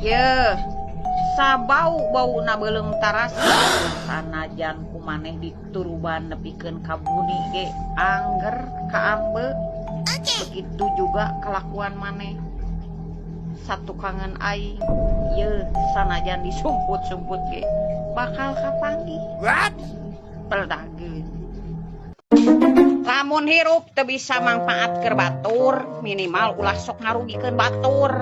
Ye, sabau-bauna beuleum tarasi, sanajan ku maneh dituruban nepikeun ka buni ge angger kaambe. Begitu juga kelakuan maneh. Satukangan aing, ye, sanajan disumput-sumput ge bakal kapanggih. What? Peldageun. Lamun hirup teu bisa mangpaat keur batur, minimal ulah sok ngarugikeun batur.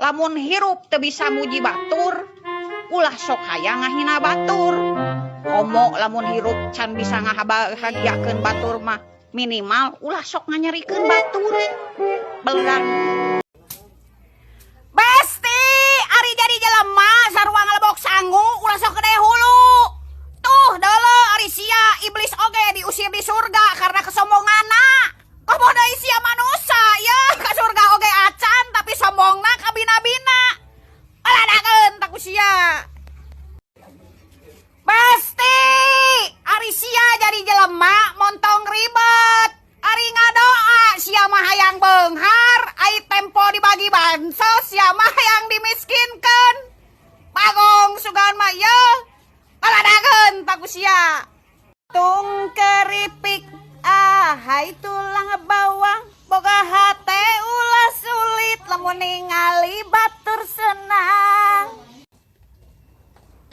Lamun hirup teu bisa muji batur, ulah sok hayang ngahina batur. Komo lamun hirup can bisa ngabahagiakeun batur mah, minimal ulah sok nganyerikeun batur. Belang. Besti, ari jadi jelema sarua ngalebok sangu, ulah sok gede hulu. Tuh, deuleu ari sia, iblis oge diusir di surga karena kesombonganna. Komo deui sia manusia ya, ka surga oge acan, tapi sombongna kabina-bina. Baladakeun tak ku sia. Besti, ari sia jadi jelema montong ribet. Ari ngadoa sia mah hayang beunghar, ai tempo dibagi bansos sia mah hayang dimiskinkeun. Bagong sugan mah ye. Baladakeun tak ku sia. Tung keripik, ahai tulang bawang, boga hate ulah sulit, lamun ningali batur senang.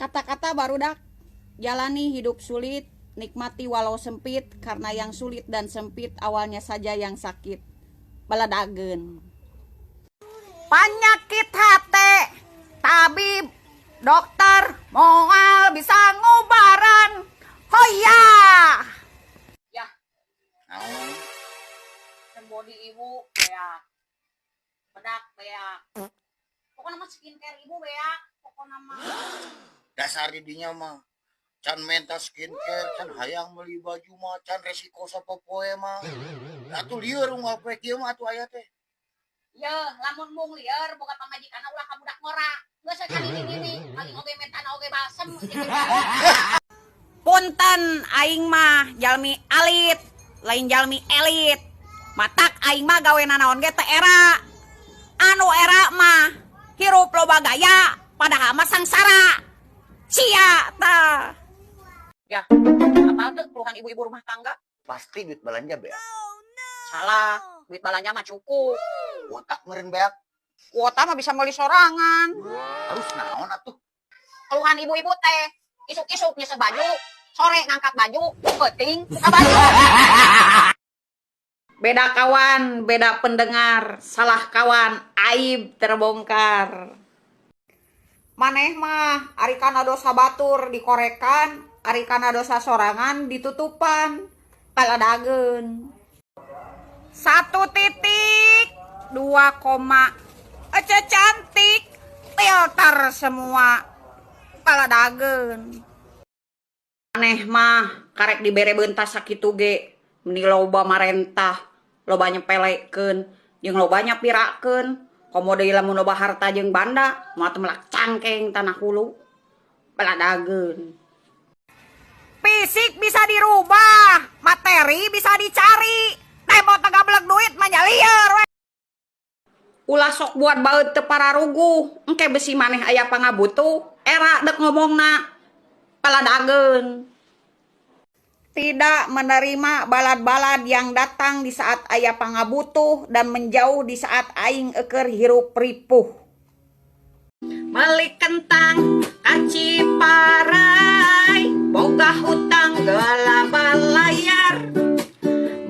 Kata-kata barudak, jalani hidup sulit, nikmati walau sempit, karena yang sulit dan sempit awalnya saja yang sakit. Baladageun. Panyakit hate, tabib, dokter, moal bisa ngubaran. Hoya. Ya, Naon? Body ibu beak. Bedak beak. Pokoknya mah skincare ibu beak, pokoknya mah. Dasar di dinya mah. Can menta skincare, can hayang meuli baju mah, can resiko sapopoe mah. Atuh lieur unggal poe kieu mah atuh aya teh. Ya, lamun mung lieur boga pamajikan ulah ka budak ngora. Geus can ini gini, paling oge mentana oge balsem. Punten, aing mah jalmi alit, lain jalmi elit. Matak aing mah gawe nanaon ge teu era. Anu era mah hirup loba gaya, padahal mah sangsara. Sia tah. Ya, apal teu keluhan ibu-ibu rumah tangga? Pasti duit belanja beak. Salah, duit belanja mah cukup. Kuota meureun beak. Kuota mah bisa meuli sorangan. Terus naon atuh? Keluhan ibu-ibu teh, isuk-isuk nyeuseuh baju, sore ngangkat baju, peuting buka baju. Beda kawan, beda pendengar, salah kawan, aib terbongkar. Maneh mah ari kana dosa batur dikorekan, ari kana dosa sorangan ditutupan. Paladageun. 1.2 koma. Ece cantik, filter semua. Paladageun. Maneh mah karek dibere beuntas sakitu ge, meni loba marentah, loba nyepelekeun, jeung loba nyapirakeun. Komo deui lamun loba harta jeung banda, moal teu melak cangkeng tanah hulu. Paladageun. Fisik bisa dirubah, materi bisa dicari. Teh teu gablek duit mah nya lieur we. Ulah sok buat baeud teu pararuguh, engke besi maneh aya pangabutuh, era dek ngomongna. Paladageun. Tidak menerima balad-balad yang datang di saat aya pangabutuh dan menjauh di saat aing eker hirup ripuh. Meuli kentang ka Ciparay, boga hutang gelap layar.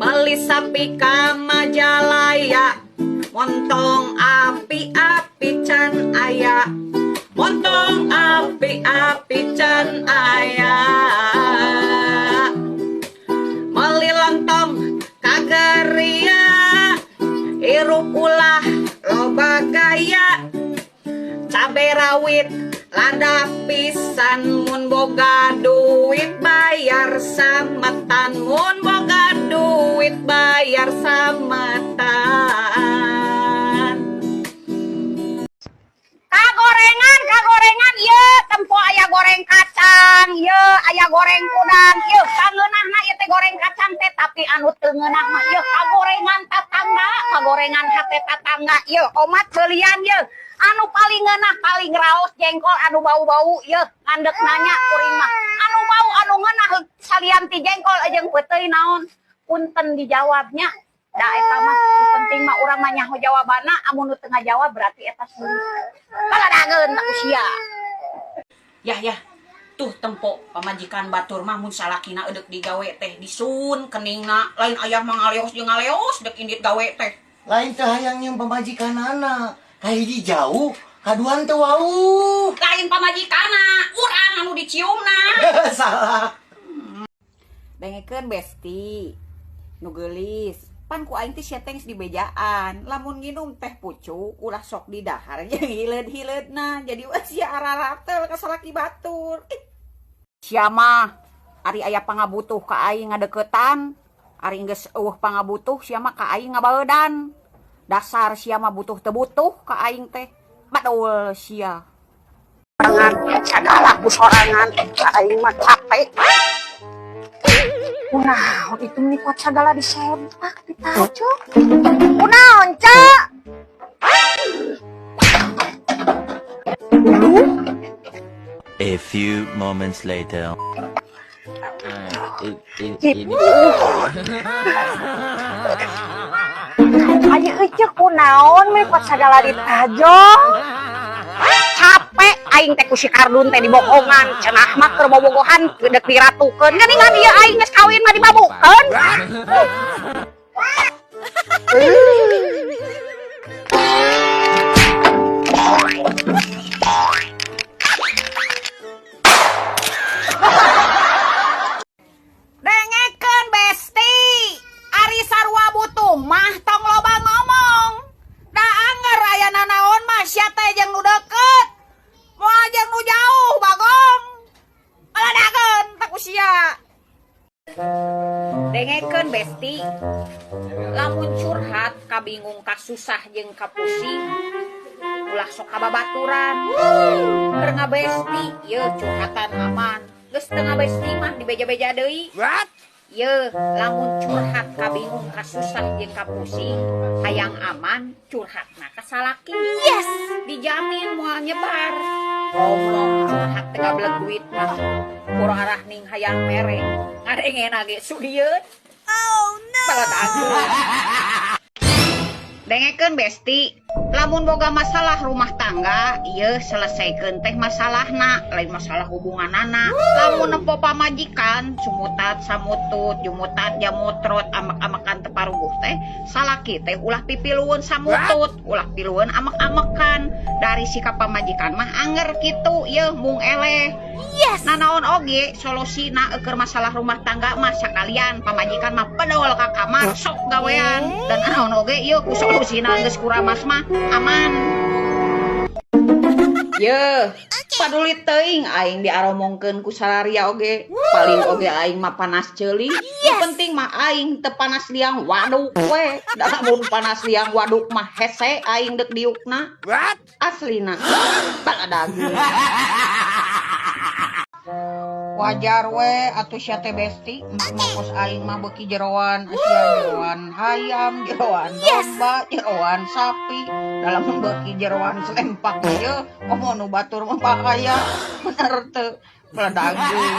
Meuli sapi ka Majalaya, montong api-api can aya. Montong api-api can aya. Meuli lontong ka Geria, hirup ulah loba gaya. Cabe rawit lada pisan, mun boga duit bayar sametan, mun boga duit bayar sametan. Kagorengan, kagorengan, ye tempo aya goreng kacang, ye aya goreng udang, ye kangeunahna ieu teh goreng kacang teh, tapi anu teu ngeunah mah ye kagorengan tatangga, kagorengan hate tatangga, ye omat belian ye. Anu paling ngeunah, paling raos jengkol anu bau-bau yeuh, ngandek nanya kuring mah. Anu bau anu ngeunah salian ti jengkol jeung peuteuy naon? Punten dijawabnya. Da eta mah nu penting mah urang mah nyaho jawabanna, amun nu teu ngajawab berarti eta sulit. Paladageun tak usia. Yah yah, tuh tempo pamajikan batur mah mun salakina eudek digawe teh disun keningna, lain ayah mah ngaleos jeung ngaleos dek indit gawe teh. Lain teu hayang nyium pamajikanana. Kahiji jauh, kaduan teu wau. Lain pamajikanna, urang anu diciumna. Salah. Dengekeun besti nu geulis, pan ku aing teh sia teh geus dibejaan lamun nginum teh pucuk ulah sok didahar jeung hileud-hileudna, jadi we sia araratel ka salaki batur. Ih. Sia mah ari aya pangabutuh ka aing ngadeukeutan, ari geus eueuh pangabutuh sia mah ka aing ngabaeudan. Dasar sia mah butuh teu butuh ka aing teh, badul sia. Sagala ku sorangan ka aing mah capek. Kunaon itu meni kuat sagala disempak ditajo? Kunaon, Cak? A few moments later. Ini. Ayo ece kunaon meni kuat sagala ditajo? Capek aing teh ku si Kardun teh dibohongan, cenah mah keur bobogohan dek diratukeun. Geuningan ieu aing geus kawin mah dibabukeun. Dengekeun besti, ari sarua butuh mah tong loba ngomong. Da anger aya nanaon mah sia teh jeung nu deukeut. Moal jeung nu jauh bagong. Paladageun tak usia. Dengekeun besti, lamun curhat kabingung kasusah jeung kapusing, ulah sok kababaturan. Keur ngabesti yeuh curhatan aman. Geus teu ngabesti mah dibeja-beja deui. What? Yeuh, lamun curhat kabingung kasusah jeung kapusing, hayang aman curhatna ka salaki. Yes. Dijamin moal nyebar. Ngomong curhat teh gableg duit mah. Kurang arah ning hayang mere. Ngadengena ge sudieun. Oh no. Paladageun. Dengekeun besti, lamun boga masalah rumah tangga, ieu selesaikeun teh masalahna, lain masalah hubunganana. Lamun nempo pamajikan, sumutat samutut, jumutat jamutrot, amek-amekan teu paruguh teh, salaki teh ulah pipilueun samutut, ulah pilueun amek-amekan. Dari sikap pamajikan mah anger kitu, ieu mung eleh. Yes. Nanaon oge solusina eueur masalah rumah tangga mah sakalian pamajikan mah pedol ka kamar sok gawean. Dan nanaon oge ieu ku solusina geus kuramas mah aman. Yeuh, paduli teuing aing diaromongkeun ku salaria oge. Paling oge aing mah panas ceuli. Nu penting mah aing teu panas liang waduk we. Da lamun panas liang waduk mah hese aing deuk diukna. What? Aslina. Baladageun. Wajar we atuh sia teh besti, mah kos aing mah beuki jeroan, sia jeroan hayam, jeroan domba, jeroan sapi, dalam beuki jeroan selempak ieu, komo nu batur mah bahaya, bener teu, beledageun.